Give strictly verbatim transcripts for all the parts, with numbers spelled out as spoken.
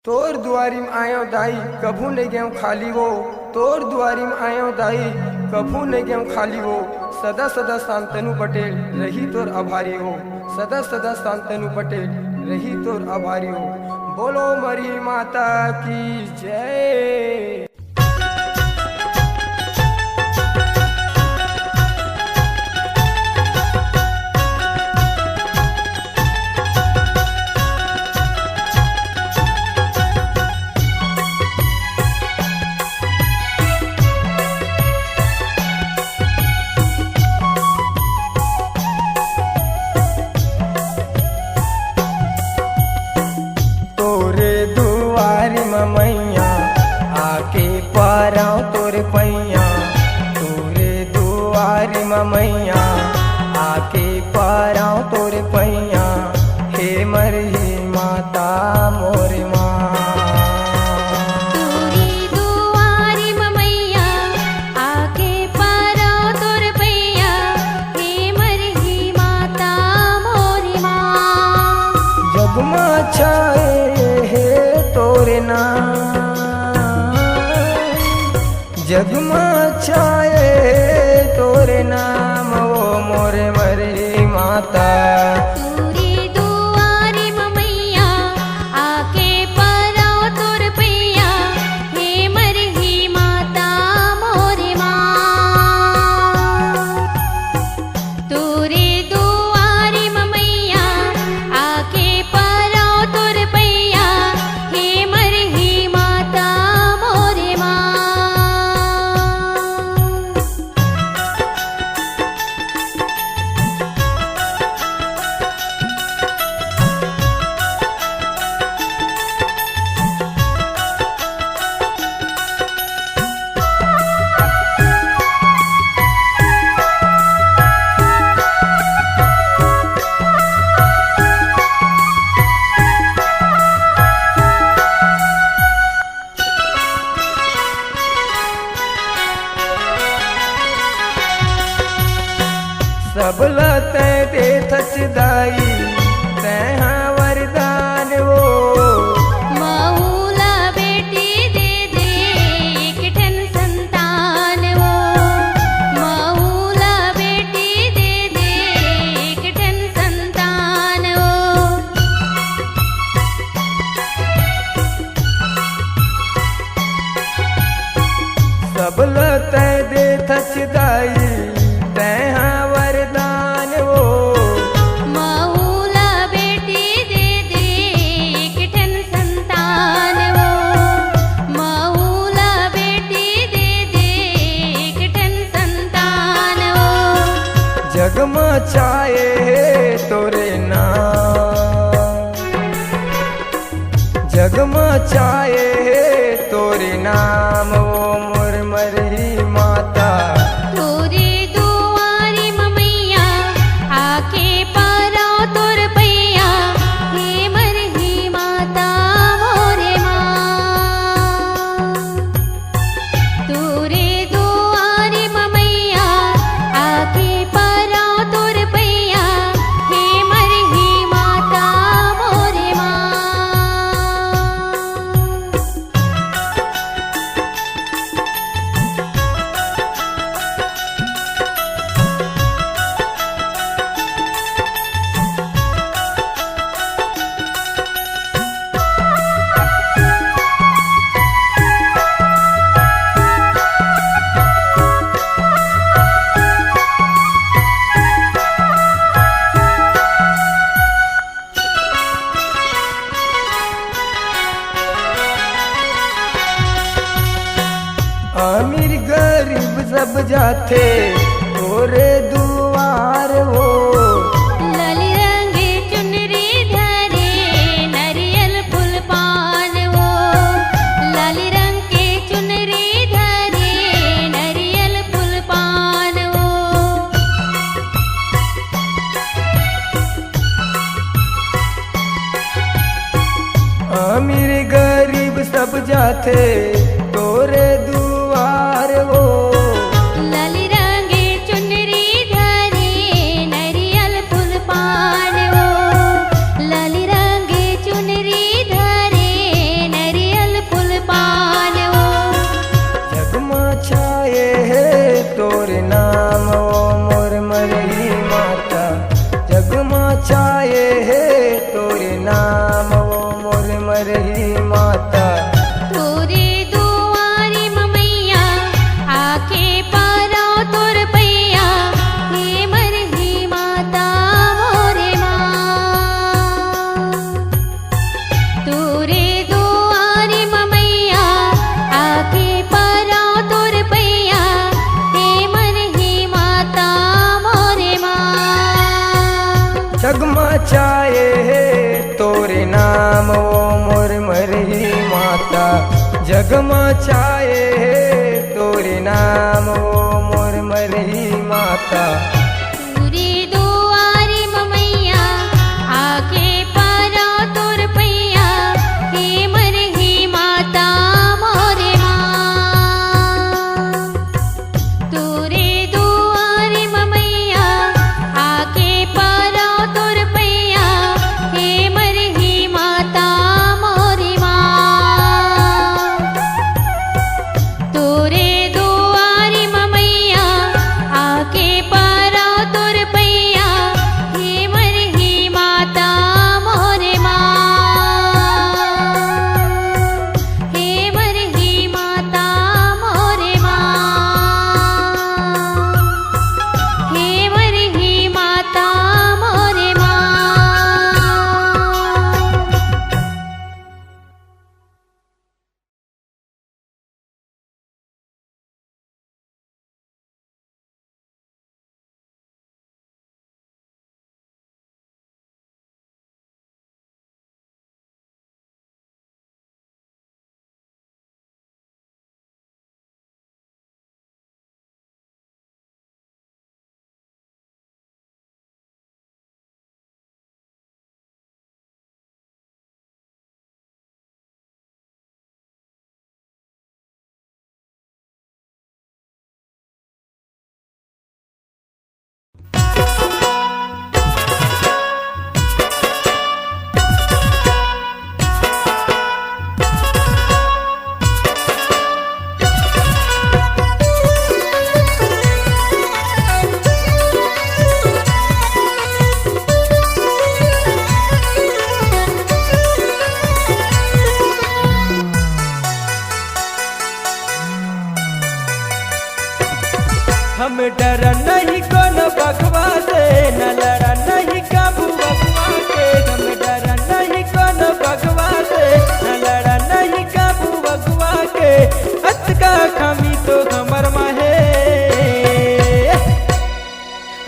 तोर दुआरी म आयो दाई, कभू नइ गेंव खाली वो। तोर दुआरी म आयो दाई, कभू नइ गेंव खाली वो। सदा सदा शांतनु पटेल रही तोर आभारी हो। सदा सदा शांतनु पटेल रही तोर आभारी हो। बोलो मरही माता की जय। तोरे दुआरी म मैया आके परंव तोरे पैया। तोरे दुआरी म मैया आके परंव तोरे पैया। हे मरही माता मोरे माँ। तोरे दुआरी म मैया आके परंव तोरे पैया। हे मरही माता मोरे माँ। जग म छाए हे तोरे नाम, जग म छाए हे तोरे नाम, ओ मोरे मरही माता। तोरे दुआरी म मैया आके परंव तोरे पैया। हे मरही माता मोरे माँ। तोरे दुआरी म मैया आके परंव तोरे पैया। हे मरही माता मोरे माँ। सबला तैं देथस दाई, तैं हा वरदान वो। महू ला बेटी दे दे एक ठन संतान वो। महू ला बेटी दे दे एक ठन संतान वो। सबला तैं देथस दाई, तैं हा वरदान वो। महू ला बेटी दे दे एक ठन संतान वो। महू ला बेटी दे दे एक ठन संतान वो। जग म छाए हे तोरे नाम, जग म छाए हे तोरे नाम, ओ मोर मरही माता। तोरे दुआरी म मैया आके परंव तोरे पैया। हे मरही माता मोरे माँ। तोरे दुआरी म मैया आके परंव तोरे पैया। हे मरही माता मोरे माँ। अमीर गरीब सब जाथे तोरे दुआर वो। लाली रंग चुनरी धरे नरियल फूल पान वो। लाली रंग के चुनरी धरे नरियल फूल पान वो। अमीर गरीब सब जाथे तोरे दुआर वो। लाली रंग चुनरी धरे नरियल फूल पान वो। लाली रंग चुनरी धरे ही माता। तोरे दुआरी म मैया आके पारव तोर पैया, हे मरही माता मोरे माँ। तोरे दुआरी म मैया आके पारव तोर पैया, हे मरही माता मोरे माँ। जगमचाए हे तोरे नाम ओ मोर मरही माता, जगमचाए हे तोरे नाम ओ मोर मरही माता। तोरे दुआरी म मैया आके पारव तोर पैया, हे मरही माता मोरे माँ। तोरे दुआरी म मैया आके पारव तोर पैया, हे मरही माता मोरे माँ। तोरे दुआरी म मैया आके पारव तोर पैया, हे मरही माता मोरे माँ। हे मरही माता मोरे माँ, हे मरही माता मोरे माँ। हम डरन नहीं कोनो बघवा से, न लड़न नहीं काबू बघवा के। हम डरन नहीं कोनो बघवा से, न लड़न नहीं काबू बघवा के। अतका खामी तो हमर मा हे।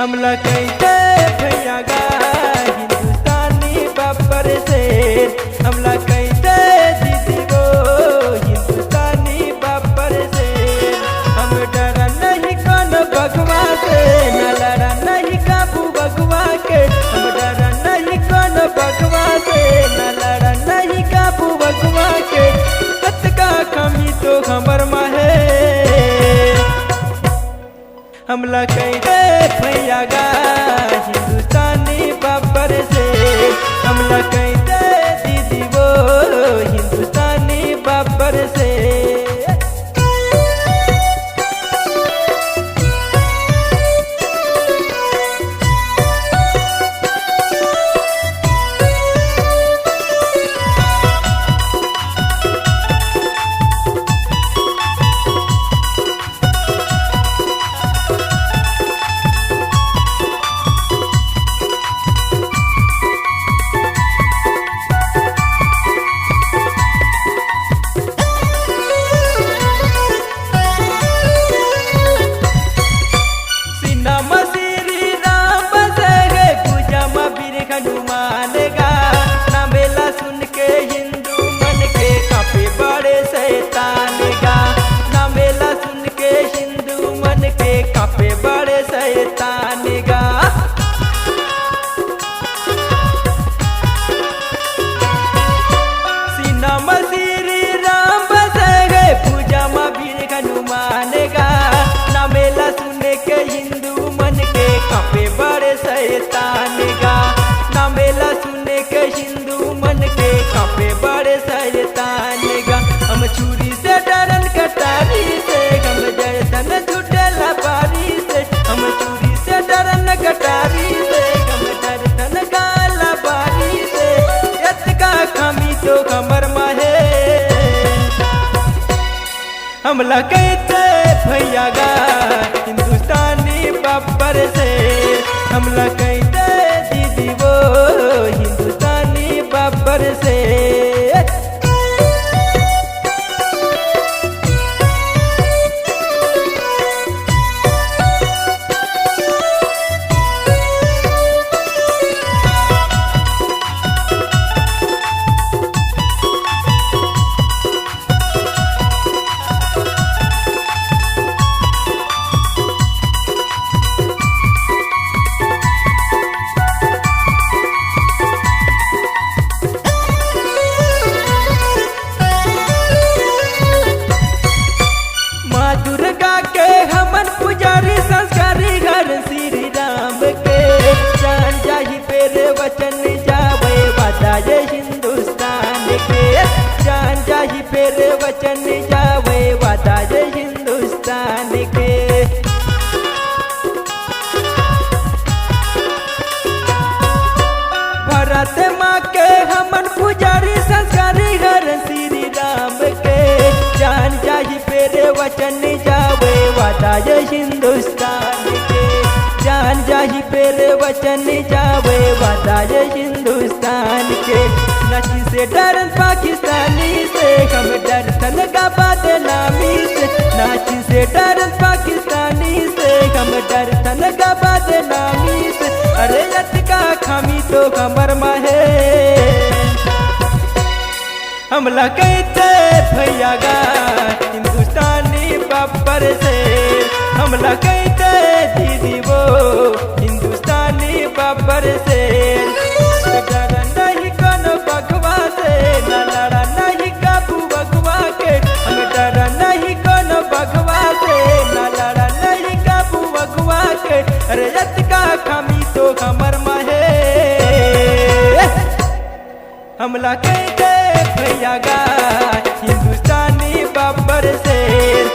हमला कहि दे भैया गा हिंदुस्तानी बब्बर शेर, हमला कहि दे दीदी वो हिंदुस्तानी बब्बर शेर। हम डरन नहीं कोनो बघवा से, न लड़न नहीं काबू बघवा के। हम डरन नहीं कोनो बघवा से, न लड़न नहीं काबू बघवा के। अतका कमी तो हमर मा हे। हमला कहि दे भैया गा हिंदुस्तानी बब्बर शेर, हमला कहि दे दीदी वो हिंदुस्तानी बब्बर शेर। सीना म श्री राम बसे हे, भुजा म बीर हनुमान गा। नाम ला सुन के हिंदू मन के कांपे बड़े शैतान गा। नाम ला सुन के हिंदू मन के कांपे बड़े शैतान गा। सीना म श्री राम बसे हे, भुजा म बीर हनुमान गा। नाम ला सुन के हिंदू मन के कांपे बड़े शैतान गा। नाम ला सुन के हिंदू मन के कांपे बड़े शैतान गा। हम छुरी से डरन कटारी से, हम जड़तन छुटेला बारी से। हमला कहिथे भैया गा हिंदुस्तानी बब्बर शेर, हमला कहिथे दीदी वो हिंदुस्तानी बब्बर शेर। माँ दुर्गा के हमन पुजारी, संस्कारी घर श्री राम के। जान जाही फेर वचन जावे वादा ये हिंदुस्तान के। जान जाही फेर वचन जावे वादा ये हिंदुस्तान के। भारत माँ के हमन पुजारी, संस्कारी घर श्री राम के। जान जाही फेर वचन जावे वादा ये हिंदुस्तान के। जान जाही फेर वचन जावे वादा ये हिंदुस्तान के। नाची से डरन पाकिस्तानी से, हम डरथन गा बदनामी से। नाची से डरन पाकिस्तानी से, हम डरथन गा बदनामी से। अरे अतका खामी तो हमर मा हे। हमला कहिथे भैया गा हिंदुस्तानी बब्बर शेर, हमला कहिथे दीदी वो हिंदुस्तानी बब्बर शेर। डर नहीं कोनो बघवा से, ना लड़ा नहीं काबू बघवा के। हम डर नहीं कोनो बघवा से, ना लड़ा नहीं काबू बघवा के। अरे अतका खामी तो हमर मा हे। हमला कहिथे भैया गा हिंदुस्तानी बब्बर शेर,